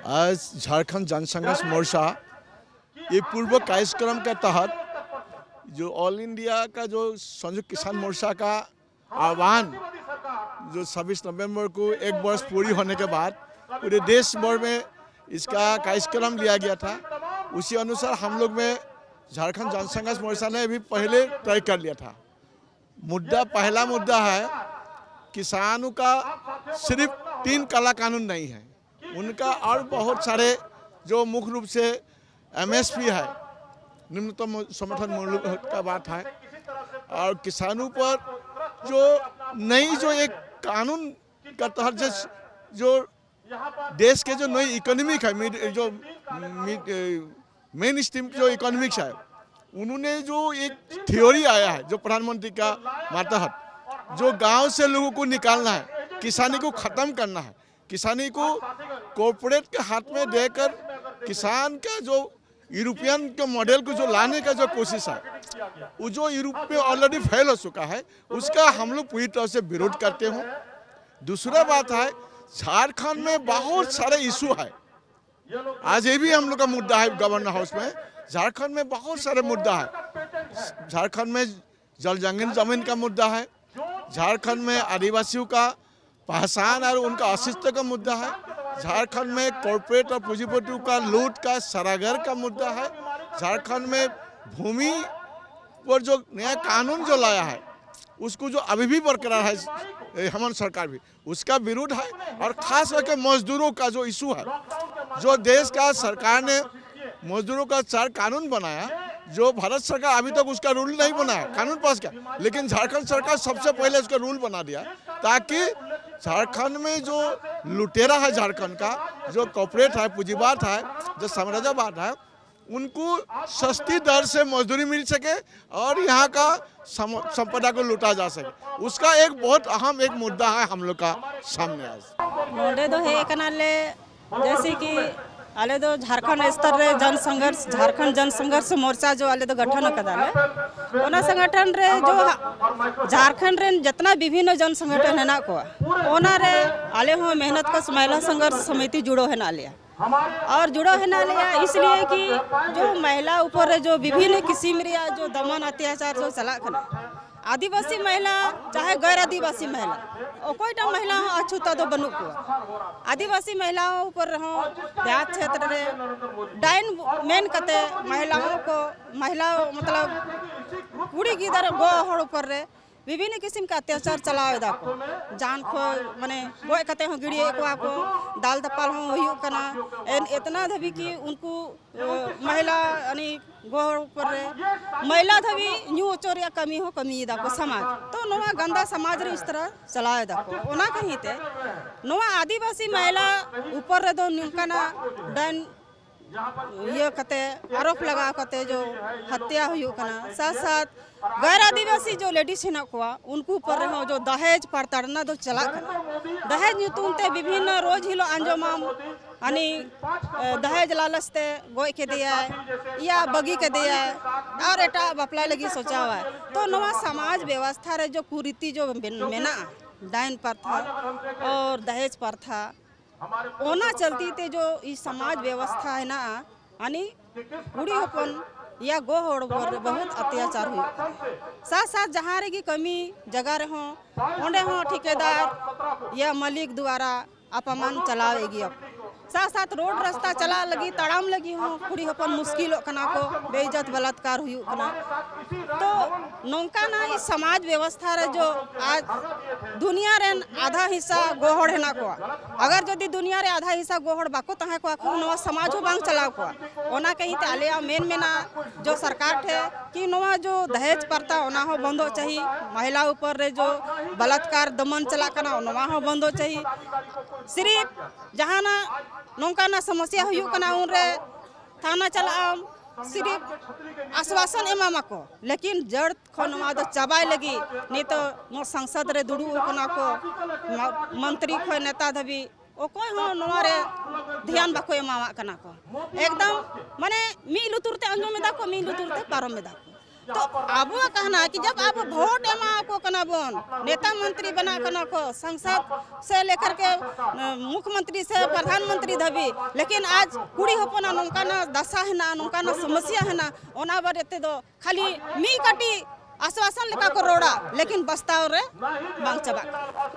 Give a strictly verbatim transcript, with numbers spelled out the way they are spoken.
आज झारखंड जनसंघर्ष मोर्चा ये पूर्व कार्यक्रम के तहत जो ऑल इंडिया का जो संयुक्त किसान मोर्चा का आह्वान, जो छब्बीस नवंबर को एक वर्ष पूरी होने के बाद पूरे देश भर में इसका कार्यक्रम लिया गया था, उसी अनुसार हम लोग में झारखंड जनसंघर्ष मोर्चा ने भी पहले तय कर लिया था। मुद्दा, पहला मुद्दा है, किसानों का सिर्फ तीन काला कानून नहीं है, उनका और बहुत सारे जो मुख्य रूप से एमएसपी है, न्यूनतम समर्थन मूल्य का बात है, और किसानों पर जो नई जो एक कानून का तहत जो जो देश के जो नई इकोनॉमिक है, मिड जो मिड मेन स्ट्रीम जो इकोनॉमिक्स है, उन्होंने जो एक थ्योरी आया है जो प्रधानमंत्री का मातहत, जो गांव से लोगों को निकालना है, किसानी को ख़त्म करना है, किसानी को कॉरपोरेट के हाथ में देकर किसान का जो यूरोपियन के मॉडल को जो लाने का जो कोशिश है, वो जो यूरोप में ऑलरेडी फेल हो चुका है, उसका हम लोग पूरी तरह से विरोध करते हैं। दूसरा बात है, झारखंड में बहुत सारे इशू है। आज ये भी हम लोग का मुद्दा है गवर्नर हाउस में। झारखंड में बहुत सारे मुद्दा है। झारखंड में जल जंगल जमीन का मुद्दा है, झारखंड में आदिवासियों का पहचान और उनका अस्तित्व का मुद्दा है, झारखंड में कॉरपोरेट और पूंजीपतियों का लूट का सरागर का मुद्दा है, झारखंड में भूमि पर जो नया कानून जो लाया है, उसको जो अभी भी बरकरार है हेमंत सरकार भी, उसका विरोध है। और खास करके मजदूरों का जो इशू है, जो देश का सरकार ने मजदूरों का चार कानून बनाया, जो भारत सरकार अभी तक उसका रूल नहीं बनाया, कानून पास किया, लेकिन झारखंड सरकार सबसे पहले उसका रूल बना दिया, ताकि झारखंड में जो लुटेरा है झारखंड का, जो कॉरपोरेट है, पूंजीवाद है, जो साम्राज्यवाद है, उनको सस्ती दर से मजदूरी मिल सके और यहाँ का सम-, संपदा को लूटा जा सके। उसका एक बहुत अहम एक मुद्दा है हम लोग का सामने आज। ᱱᱚᱰᱮ ᱫᱚ ᱦᱮᱡ ᱟᱠᱟᱱᱟᱞᱮ, ᱡᱮᱭᱥᱮ ᱠᱤ ᱟᱞᱮ ᱫᱚ ᱡᱷᱟᱲᱠᱷᱚᱸᱰ ᱥᱛᱚᱨ ᱨᱮ ᱡᱚᱱ ᱥᱚᱝᱜᱷᱚᱨᱥ, ᱡᱷᱟᱲᱠᱷᱚᱸᱰ ᱡᱚᱱ ᱥᱚᱝᱜᱷᱚᱨᱥ ᱢᱳᱨᱪᱟ ᱡᱚ ᱟᱞᱮ ᱫᱚ ᱜᱚᱴᱷᱚᱱ ᱟᱠᱟᱫᱟᱞᱮ᱾ ᱚᱱᱟ ᱥᱚᱝᱜᱚᱴᱷᱚᱱ ᱨᱮ ᱡᱚ ᱡᱷᱟᱲᱠᱷᱚᱸᱰ ᱨᱮᱱ ᱡᱚᱛᱱᱟ ᱵᱤᱵᱷᱤᱱᱱᱚ ᱡᱚᱱ ᱥᱚᱝᱜᱚᱴᱷᱚᱱ ᱦᱮᱱᱟᱜ ᱠᱚᱣᱟ, ᱚᱱᱟ ᱨᱮ ᱟᱞᱮ ᱦᱚᱸ ᱢᱮᱦᱱᱚᱛ ᱠᱚᱥ ᱢᱟᱦᱤᱞᱟ ᱥᱚᱝᱜᱷᱚᱨᱥ ᱥᱚᱢᱤᱛᱤ ᱡᱩᱲᱟᱹᱣ ᱦᱮᱱᱟᱜ ᱞᱮᱭᱟ᱾ ᱟᱨ ᱡᱩᱲᱟᱹᱣ ᱦᱮᱱᱟᱜ ᱞᱮᱭᱟ ᱤᱥᱞᱤᱭᱮ ᱠᱤ ᱡᱚ ᱢᱟᱦᱤᱞᱟ ᱩᱯᱚᱨ ᱨᱮ ᱡᱚ ᱵᱤᱵᱷᱤᱱᱱᱚ ᱠᱤᱥᱤᱢ ᱨᱮᱭᱟᱜ ᱡᱚ ᱫᱚᱢᱚᱱ ᱚᱛᱛᱟᱪᱟᱨ ᱡᱚ ᱪᱟᱞᱟᱜ ᱠᱟᱱᱟ, ᱟᱹᱫᱤᱵᱟᱹᱥᱤ ᱢᱟᱦᱤᱞᱟ ᱪᱟᱦᱮ ᱜᱮᱨ ᱟᱹᱫᱤᱵᱟᱹᱥᱤ ᱢᱟᱦᱤᱞᱟ, ᱚᱠᱚᱭᱴᱟᱜ ᱢᱟᱦᱤᱞᱟ ᱦᱚᱸ ᱟᱪᱷᱩᱛᱟ ᱫᱚ ᱵᱟᱹᱱᱩᱜ ᱠᱚᱣᱟ᱾ ᱟᱹᱫᱤᱵᱟᱹᱥᱤ ᱢᱟᱦᱤᱞᱟ ᱩᱯᱚᱨ ᱨᱮᱦᱚᱸ ᱫᱮᱦᱟᱛ ᱪᱷᱮᱛᱨᱚ ᱨᱮ ᱰᱟᱭᱤᱱ ᱢᱮᱱ ᱠᱟᱛᱮ ᱢᱟᱦᱤᱞᱟ ᱠᱚ, ᱢᱟᱦᱤᱞᱟ ᱢᱚᱛᱞᱚᱵ ᱠᱩᱲᱤ ᱜᱤᱫᱟᱹᱨ ᱜᱚ ᱦᱚᱲ ᱩᱯᱚᱨ ᱨᱮ ᱵᱤᱵᱷᱤᱱᱱᱚ ᱠᱤᱥᱤᱢ ᱠᱮ ᱚᱛᱛᱟᱪᱟᱨ ᱪᱟᱞᱟᱣ ᱮᱫᱟ ᱠᱚ᱾ ᱡᱟᱱ ᱠᱷᱚᱭ ᱢᱟᱱᱮ ᱜᱚᱡ ᱠᱟᱛᱮ ᱦᱚᱸ ᱜᱤᱲᱤᱭᱮᱫ ᱠᱚᱣᱟ ᱠᱚ, ᱫᱟᱞ ᱫᱟᱯᱟᱞ ᱦᱚᱸ ᱦᱩᱭᱩᱜ ᱠᱟᱱᱟ᱾ ᱮᱱ ᱮᱛᱱᱟ ᱫᱷᱟᱹᱵᱤᱡ ᱠᱤ ᱩᱱᱠᱩ ᱢᱟᱦᱤᱞᱟ ᱟᱹᱱᱤ ᱜᱚ ᱦᱚᱲ ᱩᱯᱚᱨ ᱨᱮ ᱢᱟᱦᱤᱞᱟ ᱫᱷᱟᱹᱵᱤᱡ ᱧᱩ ᱦᱚᱪᱚ ᱨᱮᱭᱟᱜ ᱠᱟᱹᱢᱤ ᱦᱚᱸ ᱠᱟᱹᱢᱤᱭᱮᱫᱟ ᱠᱚ ᱥᱚᱢᱟᱡᱽ᱾ ᱛᱚ ᱱᱚᱣᱟ ᱜᱟᱱᱫᱟ ᱥᱚᱢᱟᱡᱽ ᱨᱮ ᱤᱥ ᱛᱟᱨᱟ ᱪᱟᱞᱟᱣ ᱮᱫᱟ ᱠᱚ᱾ ᱚᱱᱟ ᱠᱟᱹᱦᱤ ᱛᱮ ᱱᱚᱣᱟ ᱟᱹᱫᱤᱵᱟᱹᱥᱤ ᱢᱟᱦᱤᱞᱟ ᱩᱯᱚᱨ ᱨᱮᱫᱚ ᱱᱚᱝᱠᱟᱱᱟᱜ ᱰᱟᱹᱱ ᱤᱭᱟᱹ ᱠᱟᱛᱮ, ᱟᱨᱳᱯ ᱞᱟᱜᱟᱣ ᱠᱟᱛᱮ ᱡᱚ ᱦᱚᱛᱛᱟ ᱦᱩᱭᱩᱜ ᱠᱟᱱᱟ᱾ ᱥᱟᱛ ᱥᱟᱛ ᱜᱮᱨ ᱟᱹᱫᱤᱵᱟᱹᱥᱤ ᱡᱚ ᱞᱮᱰᱤᱥ ᱦᱮᱱᱟᱜ ᱠᱚᱣᱟ, ᱩᱱᱠᱩ ᱩᱯᱚᱨ ᱨᱮᱦᱚᱸ ᱡᱚ ᱫᱟᱦᱮᱡᱽ ᱯᱨᱚᱛᱟᱲᱚᱱᱟ ᱫᱚ ᱪᱟᱞᱟᱜ ᱠᱟᱱᱟ᱾ ᱫᱟᱦᱮᱡᱽ ᱧᱩᱛᱩᱢ ᱛᱮ ᱵᱤᱵᱷᱤᱱᱱᱚ ᱨᱳᱡᱽ ᱦᱤᱞᱳᱜ ᱟᱸᱡᱚᱢᱟᱢ, ᱟᱹᱱᱤ ᱫᱟᱦᱮᱡᱽ ᱞᱟᱞᱚᱪ ᱛᱮ ᱜᱚᱡ ᱠᱮᱫᱮᱭᱟᱭ, ᱭᱟ ᱵᱟᱹᱜᱤ ᱠᱮᱫᱮᱭᱟᱭ, ᱟᱨ ᱮᱴᱟᱜ ᱵᱟᱯᱞᱟᱭ ᱞᱟᱹᱜᱤᱫ ᱥᱚᱪᱟᱣᱟᱭ᱾ ᱛᱚ ᱱᱚᱣᱟ ᱥᱚᱢᱟᱡᱽ ᱵᱮᱵᱚᱥᱛᱷᱟ ᱨᱮ ᱡᱚ ᱠᱩᱨᱤᱛᱤ ᱡᱚ ᱢᱮᱱᱟᱜᱼᱟ, ᱰᱟᱭᱤᱱ ᱯᱨᱚᱛᱷᱟ ᱟᱨ ᱫᱟᱦᱮᱡᱽ ᱯᱨᱚᱛᱷᱟ, ᱚᱱᱟ ᱪᱟᱞᱛᱤ ᱛᱮ ᱡᱚ ᱤ ᱥᱚᱢᱟᱡᱽ ᱵᱮᱵᱚᱥᱛᱷᱟ ᱦᱮᱱᱟᱜᱼᱟ, ᱟᱹᱱᱤ ᱠᱩᱲᱤ ᱦᱚᱯᱚᱱ ᱭᱟ ᱜᱚ ᱦᱚᱲ ᱩᱯᱚᱨ ᱨᱮ ᱵᱚᱦᱩᱛ ᱚᱛᱛᱟᱪᱟᱨ ᱦᱩᱭᱩᱜ ᱠᱟᱱᱟ᱾ ᱥᱟᱛ ᱥᱟᱛ ᱡᱟᱦᱟᱸ ᱨᱮᱜᱮ ᱠᱟᱹᱢᱤ ᱡᱟᱭᱜᱟ ᱨᱮᱦᱚᱸ, ᱚᱸᱰᱮ ᱦᱚᱸ ᱴᱷᱤᱠᱮᱫᱟᱨ ᱭᱟ ᱢᱟᱹᱞᱤᱠ ᱫᱩᱣᱟᱨᱟ ᱟᱯᱟᱢᱟᱱ ᱪᱟᱞᱟᱣᱮᱫ ᱜᱮᱭᱟ᱾ ᱥᱟᱛ ᱥᱟᱛ ᱨᱳᱰ ᱨᱟᱥᱛᱟ ᱪᱟᱞᱟᱜ ᱞᱟᱹᱜᱤᱫ, ᱛᱟᱲᱟᱢ ᱞᱟᱹᱜᱤᱫ ᱦᱚᱸ ᱠᱩᱲᱤ ᱦᱚᱯᱚᱱ ᱢᱩᱥᱠᱤᱞᱚᱜ ᱠᱟᱱᱟ ᱠᱚ, ᱵᱮᱤᱡᱽᱡᱚᱛ ᱵᱟᱞᱟᱛᱠᱟᱨ ᱦᱩᱭᱩᱜ ᱠᱟᱱᱟ᱾ ᱛᱚ ᱱᱚᱝᱠᱟᱱᱟᱜ ᱥᱚᱢᱟᱡᱽ ᱵᱮᱵᱚᱥᱛᱷᱟ ᱨᱮ ᱡᱚ ᱟᱡ ᱫᱩᱱᱤᱭᱟᱹ ᱨᱮᱱ ᱟᱫᱷᱟ ᱦᱤᱥᱥᱟ ᱜᱚ ᱦᱚᱲ ᱦᱮᱱᱟᱜ ᱠᱚᱣᱟ᱾ ᱟᱜᱟᱨ ᱡᱩᱫᱤ ᱫᱩᱱᱤᱭᱟᱹ ᱨᱮ ᱟᱫᱷᱟ ᱦᱤᱥᱥᱟ ᱜᱚ ᱦᱚᱲ ᱵᱟᱠᱚ ᱛᱟᱦᱮᱸ ᱠᱚᱜᱼᱟ, ᱠᱷᱟᱱ ᱱᱚᱣᱟ ᱥᱚᱢᱟᱡᱽ ᱦᱚᱸ ᱵᱟᱝ ᱪᱟᱞᱟᱣ ᱠᱚᱜᱼᱟ᱾ ᱚᱱᱟ ᱠᱟᱹᱦᱤ ᱛᱮ ᱟᱞᱮᱭᱟᱜ ᱢᱮᱱ ᱢᱮᱱᱟᱜᱼᱟ ᱡᱚ ᱥᱚᱨᱠᱟᱨ ᱴᱷᱮᱱ ᱠᱤ ᱱᱚᱣᱟ ᱡᱚ ᱫᱟᱦᱮᱡᱽ ᱯᱨᱚᱛᱷᱟ ᱚᱱᱟ ᱦᱚᱸ ᱵᱚᱱᱫᱚᱜ ᱪᱟᱹᱦᱤ, ᱢᱟᱦᱤᱞᱟ ᱩᱯᱚᱨ ᱨᱮ ᱡᱚ ᱵᱟᱞᱟᱛᱠᱟᱨ ᱫᱚᱢᱚᱱ ᱪᱟᱞᱟᱜ ᱠᱟᱱᱟ, ᱱᱚᱣᱟ ᱦᱚᱸ ᱵᱚᱱᱫᱚᱜ ᱪᱟᱹᱦᱤ᱾ ᱥᱤᱨᱤᱯ ᱡᱟᱦᱟᱱᱟᱜ ᱱᱚᱝᱠᱟᱱᱟᱜ ᱥᱚᱢᱚᱥᱭᱟ ᱦᱩᱭᱩᱜ ᱠᱟᱱᱟ, ᱩᱱᱨᱮ ᱛᱷᱟᱱᱟ ᱪᱟᱞᱟᱜ ᱟᱢ, ᱥᱤᱨᱤᱯ ᱟᱥᱣᱟᱥᱚᱱ ᱮᱢᱟᱢᱟᱠᱚ, ᱞᱮᱠᱤᱱ ᱡᱟᱹᱲ ᱠᱷᱚᱱ ᱱᱚᱣᱟ ᱫᱚ ᱪᱟᱵᱟᱭ ᱞᱟᱹᱜᱤᱫ ᱱᱤᱛᱚᱜ ᱱᱚᱣᱟ ᱥᱚᱝᱥᱚᱫ ᱨᱮ ᱫᱩᱲᱩᱵ ᱟᱠᱟᱱᱟ ᱠᱚ, ᱢᱟ-, ᱢᱚᱱᱛᱨᱤ ᱠᱷᱚᱱ ᱱᱮᱛᱟ ᱫᱷᱟᱹᱵᱤᱡ ᱚᱠᱚᱭ ᱦᱚᱸ ᱱᱚᱣᱟ ᱨᱮ ᱫᱷᱮᱭᱟᱱ ᱵᱟᱠᱚ ᱮᱢᱟᱣᱟᱜ ᱠᱟᱱᱟ ᱠᱚ᱾ ᱮᱠᱫᱚᱢ ᱢᱟᱱᱮ ᱢᱤᱫ ᱞᱩᱛᱩᱨ ᱛᱮ ᱟᱸᱡᱚᱢ ᱮᱫᱟ ᱠᱚ, ᱢᱤᱫ ᱞᱩᱛᱩᱨ ᱛᱮ ᱯᱟᱨᱚᱢ ᱮᱫᱟ ᱠᱚ᱾ ᱛᱚ ᱟᱵᱚᱣᱟᱜ ᱠᱟᱦᱱᱟ ᱠᱤ ᱡᱟᱵ ᱟᱵᱚ ᱵᱷᱳᱴ ᱮᱢᱟ ᱠᱚ ᱠᱟᱱᱟ ᱵᱚᱱ, ᱱᱮᱛᱟ ᱢᱚᱱᱛᱨᱤ ᱵᱮᱱᱟᱜ ᱠᱟᱱᱟ ᱠᱚ, ᱥᱟᱝᱥᱚᱫ ᱥᱮ ᱞᱮᱠᱟᱨ ᱠᱮ ᱢᱩᱠᱷᱭᱚᱢᱚᱱᱛᱨᱤ ᱥᱮ ᱯᱨᱚᱫᱷᱟᱱ ᱢᱚᱱᱛᱨᱤ ᱫᱷᱟᱹᱵᱤᱡ, ᱞᱮᱠᱤᱱ ᱟᱡ ᱠᱩᱲᱤ ᱦᱚᱯᱚᱱᱟᱜ ᱱᱚᱝᱠᱟᱱᱟᱜ ᱫᱟᱥᱟ ᱦᱮᱱᱟᱜᱼᱟ, ᱱᱚᱝᱠᱟᱱᱟᱜ ᱥᱚᱢᱚᱥᱭᱟ ᱦᱮᱱᱟᱜᱼᱟ, ᱚᱱᱟ ᱵᱟᱨᱮ ᱛᱮᱫᱚ ᱠᱷᱟᱹᱞᱤ ᱢᱤᱫ ᱠᱟᱹᱴᱤᱡ ᱟᱥᱣᱟᱥᱚᱱ ᱞᱮᱠᱟ ᱠᱚ ᱨᱚᱲᱟ, ᱞᱮᱠᱤᱱ ᱵᱟᱥᱛᱟᱣ ᱨᱮ ᱵᱟᱝ ᱪᱟᱵᱟᱜ ᱠᱟᱱᱟ᱾